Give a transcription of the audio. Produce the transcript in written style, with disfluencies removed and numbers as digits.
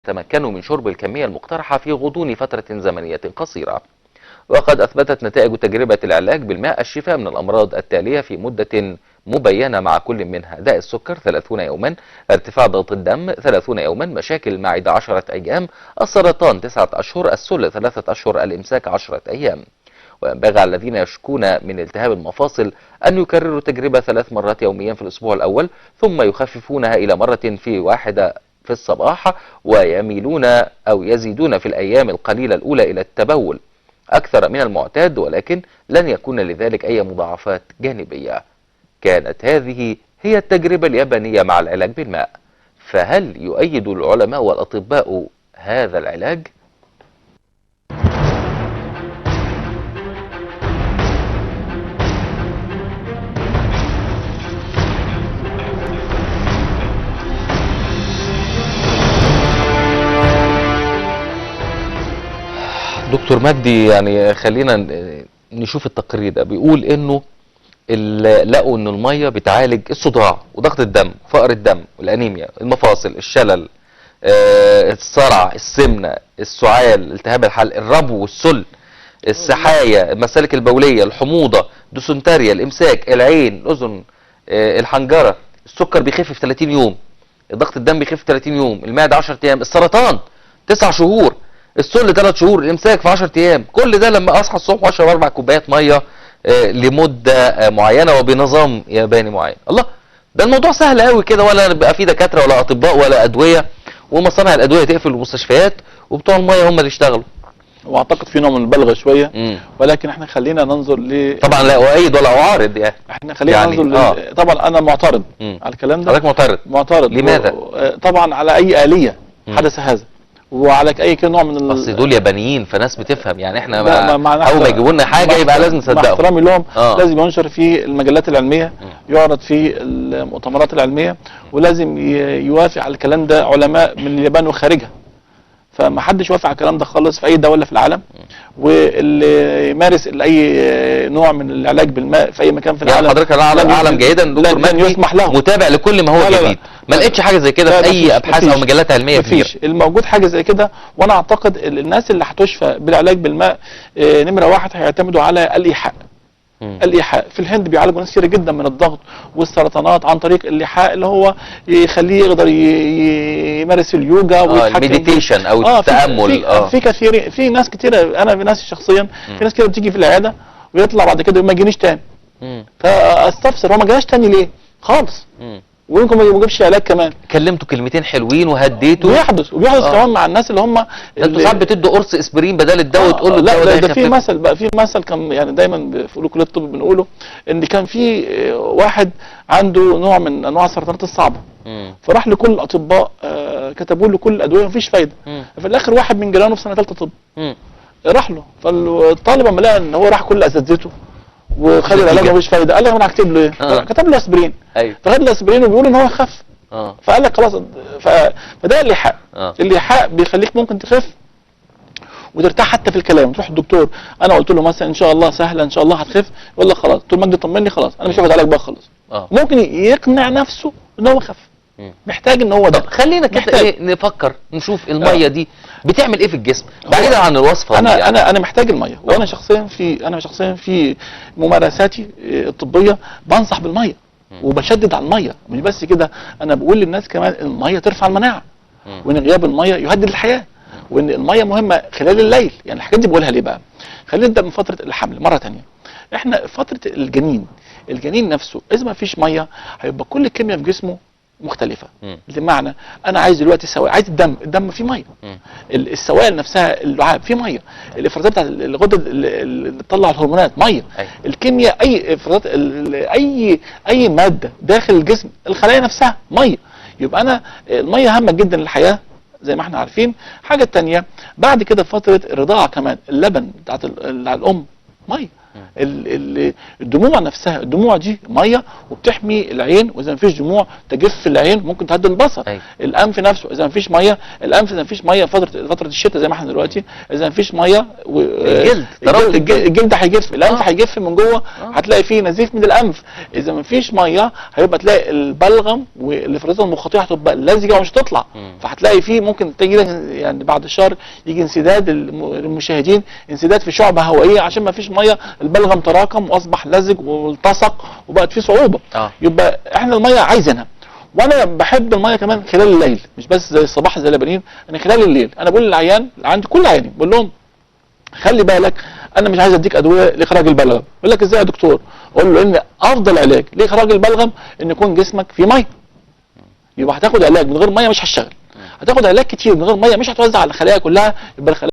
تمكنوا من شرب الكمية المقترحة في غضون فترة زمنية قصيرة. وقد أثبتت نتائج تجربة العلاج بالماء الشفاء من الأمراض التالية في مدة مبينة مع كل منها: داء السكر 30 يوما، ارتفاع ضغط الدم 30 يوما، مشاكل المعدة 10 أيام، السرطان 9 أشهر، السل 3 أشهر، الإمساك 10 أيام. وينبغي على الذين يشكون من التهاب المفاصل أن يكرروا التجربة 3 مرات يوميا في الأسبوع الأول، ثم يخففونها إلى مرة في واحدة في الصباح، ويميلون أو يزيدون في الأيام القليلة الأولى إلى التبول أكثر من المعتاد، ولكن لن يكون لذلك أي مضاعفات جانبية. كانت هذه هي التجربة اليابانية مع العلاج بالماء. فهل يؤيد العلماء والأطباء هذا العلاج؟ دكتور مجدي، يعني خلينا نشوف التقرير ده. بيقول انه لقوا ان المية بتعالج الصداع وضغط الدم، فقر الدم، والانيميا، المفاصل، الشلل، الصرع، السمنة، السعال، التهاب الحلق، الربو والسل، السحايا، المسالك البوليه، الحموضة، دوسنتاريا، الامساك، العين، الاذن، الحنجرة، السكر بيخف في 30 يوم، ضغط الدم بيخف في 30 يوم، المعدة 10 ايام، السرطان 9 شهور، السل 3 شهور، الامساك في 10 ايام. كل ده لما اصحى الصبح واشرب 4 كوبايات مية لمدة معينة وبنظام ياباني معين. الله، ده الموضوع سهل قوي كده، ولا بقى فيه دكاترة ولا اطباء ولا ادوية، ومصانع الادوية تقفل المستشفيات وبتوع المية هم اللي يشتغلوا. واعتقد في نوع من المبالغة شوية، ولكن احنا خلينا ننظر ل طبعا لا اؤيد ولا اعارض، يعني احنا خلينا يعني ننظر طبعا انا معترض على الكلام ده. حضرتك معترض؟ معترض. لماذا؟ طبعا على اي آلية حدث هذا وعلى اي نوع من اصل دول يابانيين فناس بتفهم، يعني احنا اول ما يجيبوا لنا حاجة يبقى لازم نصدقهم. مع احترامي لهم لازم ينشر في المجلات العلمية، يعرض في المؤتمرات العلمية، ولازم يوافق على الكلام ده علماء من اليابان وخارجها. فما حدش وافق على الكلام ده خالص في اي دولة في العالم، واللي يمارس اي نوع من العلاج بالماء في اي مكان في العالم. يعني حضرتك انا اعلم جيدا دكتور مجدي يسمح له، متابع لكل ما هو جديد، ما لقيتش حاجة زي كده في اي ابحاث او مجلات علمية. مفيش الموجود حاجة زي كده. وانا اعتقد الناس اللي هتشفى بالعلاج بالماء نمره 1 هيعتمدوا على الايحاء. الايحاء في الهند بيعالجوا ناس كتير جدا من الضغط والسرطانات عن طريق الايحاء، اللي هو يخليه يقدر يمارس اليوجا ويتحكم ال meditation او التامل. في كثير، في ناس كتير، انا في ناس شخصيا، في ناس كتير بتيجي في العيادة ويطلع بعد كده ما يجينيش تاني. فاستفسر هو ما جاش تاني ليه خالص، ويمكن ما يجيبش علاج كمان. كلمته كلمتين حلوين وهديته. وبيحدث كمان مع الناس اللي هم انتوا ساعات بتدوا قرص اسبرين بدل الدواء وتقول له الدواء. لا ده في مثل بقى، في مثل كان يعني دايما في كليه الطب بنقوله، ان كان في واحد عنده نوع من انواع السرطانات الصعبة، فراح لكل الاطباء كتبوا له كل الادوية مفيش فايده. في الاخر واحد من جيرانه في سنة ثالثة طب راح له، فالطالب لما لقى ان هو راح كل اساتذته وخد العلاج مفيش فايده، قال لك انا هكتب له ايه؟ كتب له اسبرين. ايوه. فخد له اسبرين وبيقول ان هو خف. فقال لك خلاص. فده الايحاء. الايحاء بيخليك ممكن تخف وترتاح حتى في الكلام. تروح الدكتور، انا قلت له مثلا ان شاء الله سهلة، ان شاء الله هتخف، يقول لك خلاص طول ما انت طمني خلاص انا مش هاخد علاج بقى خالص. ممكن يقنع نفسه ان هو خف. محتاج ان هو ده. خلينا كده ايه نفكر نشوف المية دي بتعمل ايه في الجسم بعيدا عن الوصفة. انا يعني انا محتاج المية، وانا شخصيا في انا شخصيا في ممارساتي الطبية بنصح بالمية وبشدد على المية. مش بس كده، انا بقول للناس كمان المية ترفع المناعة، وان غياب المية يهدد الحياة، وان المية مهمة خلال الليل. يعني الحاجات دي بقولها ليه بقى؟ خلينا نبدا من فترة الحمل مرة ثانية. احنا فترة الجنين، الجنين نفسه اذا ما فيش مية هيبقى كل الكيمياء في جسمه مختلفة. بمعنى أنا عايز دلوقتي سوائل، عايز الدم، الدم فيه مية. السوائل نفسها، اللعاب فيه مية، الإفرازات بتاعت الغدد اللي بتطلع الهرمونات مية. الكيمياء، أي إفرازات، أي مادة داخل الجسم، الخلايا نفسها مية. يبقى أنا المية هامة جدا للحياة زي ما احنا عارفين. حاجة تانية بعد كده فترة الرضاعة كمان، اللبن بتاعت الأم مية. الدموع نفسها، الدموع دي مية وبتحمي العين، واذا مفيش دموع تجف العين ممكن تهدد البصر. الانف نفسه اذا مفيش مية، الانف اذا مفيش مية فترة الشتاء زي ما احنا دلوقتي، اذا مفيش مية الجلد، الجلد هيجف، الانف هيجف من جوه، هتلاقي فيه نزيف من الانف. اذا مفيش مية هيبقى تلاقي البلغم والافرازات المخاطيه هتبقى لزجه ومش هتطلع، فهتلاقي فيه ممكن تيجي يعني بعد الشهر يجي انسداد للمشاهدين، انسداد في شعبه هوائية عشان ما فيش مية، البلغم تراكم واصبح لزج والتصق وبقت فيه صعوبة. يبقى احنا المية عايزينها، وانا بحب المية كمان خلال الليل، مش بس زي الصباح زي اللبنانيين، انا خلال الليل انا بقول للعيان عندي كل عياني بقول لهم خلي بالك انا مش عايز اديك ادوية لاخراج البلغم. يقول لك ازاي يا دكتور؟ اقول له ان افضل علاج لاخراج البلغم ان يكون جسمك فيه مية. يبقى هتاخد علاج من غير مية مش هتشتغل، هتاخد علاج كتير من غير مية مش هتوزع على الخلايا كلها، يبقى الخلايا